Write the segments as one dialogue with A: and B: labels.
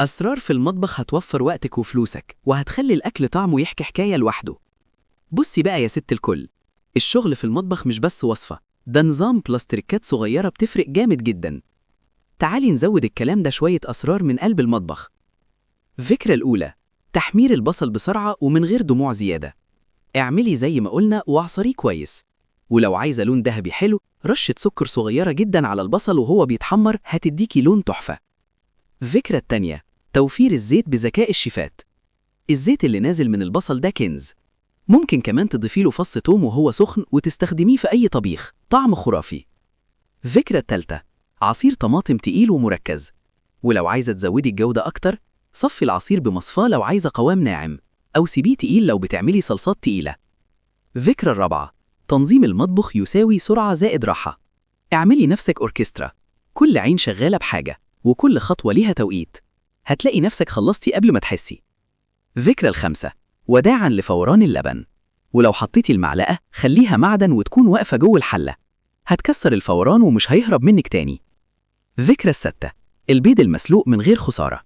A: أسرار في المطبخ هتوفر وقتك وفلوسك، وهتخلي الأكل طعمه يحكي حكاية لوحده. بصي بقى يا ست الكل، الشغل في المطبخ مش بس وصفة، ده نظام plus تريكات صغيرة بتفرق جامد جدا. تعالي نزود الكلام ده شوية أسرار من قلب المطبخ. الفكرة الأولى، تحمير البصل بسرعة ومن غير دموع زيادة. اعملي زي ما قلنا واعصريه كويس، ولو عايزة لون ذهبي حلو، رشة سكر صغيرة جدا على البصل وهو بيتحمر هتديكي لون تحفة. الفكرة التانية، توفير الزيت بذكاء الشيفات. الزيت اللي نازل من البصل ده كنز. ممكن كمان تضيفيله فص توم وهو سخن وتستخدميه في أي طبيخ، طعم خرافي. الفكرة التالتة، عصير طماطم تقيل ومركز. ولو عايزة تزودي الجودة أكتر، صفي العصير بمصفاة لو عايزة قوام ناعم، أو سيبيه تقيل لو بتعملي صلصات تقيلة. الفكرة الرابعة، تنظيم المطبخ يساوي سرعة زائد راحة. اعملي نفسك أوركسترا، كل عين شغالة بحاجة وكل خطوة ليها توقيت. هتلاقي نفسك خلصتي قبل ما تحسي. الفكرة الخامسة، وداعا لفوران اللبن. ولو حطيتي المعلقة خليها معدن وتكون واقفة جوه الحلة، هتكسر الفوران ومش هيهرب منك تاني. الفكرة الستة، البيض المسلوق من غير خسارة.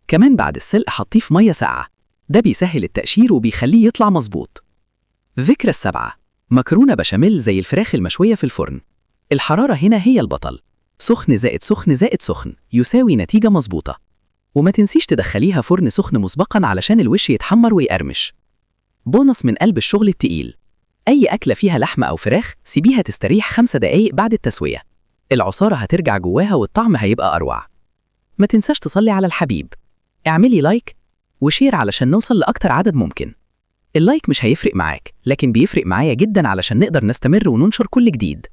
A: كمان بعد السلق حطيه في مية ساقعة، ده بيسهل التقشير وبيخليه يطلع مظبوط. الفكرة السابعة، مكرونة بشاميل زي الفراخ المشوية في الفرن. الحرارة هنا هي البطل، سخن زائد سخن زائد سخن يساوي نتيجة مظبوطة. وما تنسيش تدخليها فرن سخن مسبقا علشان الوش يتحمر ويقرمش. بونص من قلب الشغل التقيل، أي أكلة فيها لحمة أو فراخ سيبيها تستريح 5 دقايق بعد التسوية، العصارة هترجع جواها والطعم هيبقى أروع. ما تنساش تصلي على الحبيب، اعملي like و share علشان نوصل لأكتر عدد ممكن. ال like مش هيفرق معاك، لكن بيفرق معايا جدا علشان نقدر نستمر وننشر كل جديد.